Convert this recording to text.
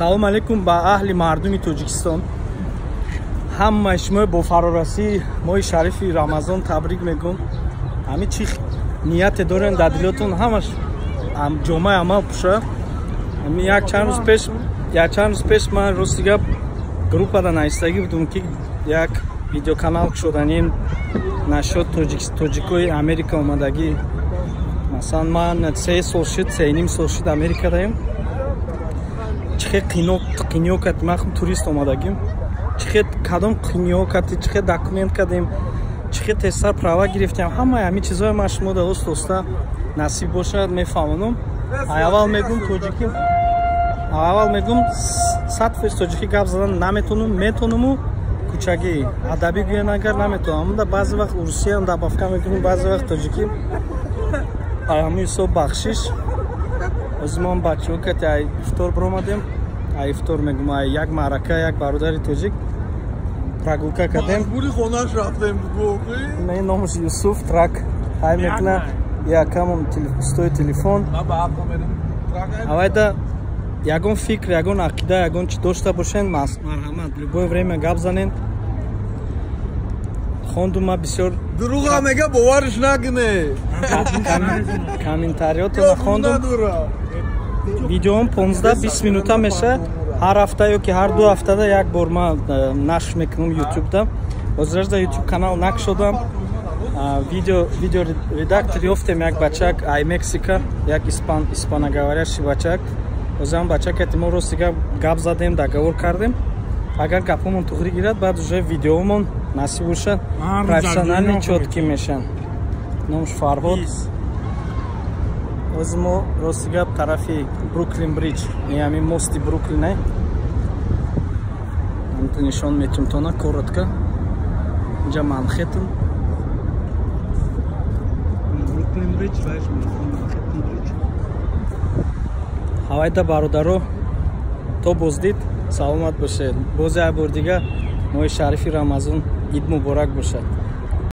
Салом алейкум ба аҳли мардуми Тоҷикистон. Ҳамаи шумо бо фарорасии моҳи шарифи Рамазон табрик мегӯм. Ҳамин чӣ нияте дорем дар дилотон, ҳамаш ҷомаи амал пӯша. Як чанд рӯз пеш ман, рости гап, группада навистагӣ будум, ки як видеоканал кушоданем нашод тоҷикои Америка омадагӣ. Масалан, ман 3 сол шуд, 3,5 сол шуд Америка даем. Чӣ хел қиниё кардем, ман турист омадагим, чӣ хел кадом қиниё кардем, чӣ хел документ кардем, чӣ хел тезтар права гирифтем, ҳамаи ҳамин чизҳои ман шумо да оста оста, насиб бошад, мефаҳмонам. Аввал мегум тоҷикӣ, аввал мегум, 100% тоҷикӣ гап задан наметонам, метонаму кӯчагӣ адабӣ гӯян агар наметонам. Да баъзе вақт урусиям добавка мекунем, баъзе вақт тоҷикӣ, ҳамин ҳисоб бахшиш. Ҳозир мо бачаҳо кати ай ифтор биромадем, ай ифтор мегум, ай як маърака, як бародари тоҷик прогулка кардем. Маҷбури хонаш рафтем. Не, номаш Юсуф, трак ҳай мекуна, якамон устои телефон. Авайда ягон фикр, ягон ақида, ягон чи дошта бошен, марҳамат, любое время гап занен. Хондум ма бисёр. Дурӯға мега, бовариш накуне. Комментариётона хондум. Видеом 15-20 минута меша, ҳар ҳафта ё ки ҳар 2 ҳафтада як бор ман нашр мекунам ютубда. Ҳозиражда ютуб канал накушодам. Видео редактор ёфтем, як бачак ай Мексика, як испаноговорящий бачак. Ҳозирам бачак мо рости гап задем, договор кардем. Агар гапҳомон туғри гирад, баъд уже видеомон, насиб бошад, профессиональный, чёткий мешан. Номш Фарҳод. Ҳозир мо, рости гап, тарафи Бруклин Бридж, ҳамин мости Бруклине ҳамто нишон метум тона коротко. Инҷа Манхеттен. Бруклин Бридж, Манхеттен Бридж. Ҳавайда, бародаро, то боздид, саломат бошед. Боз як бор дига моҳи шарифи Рамазон, ид муборак бошад.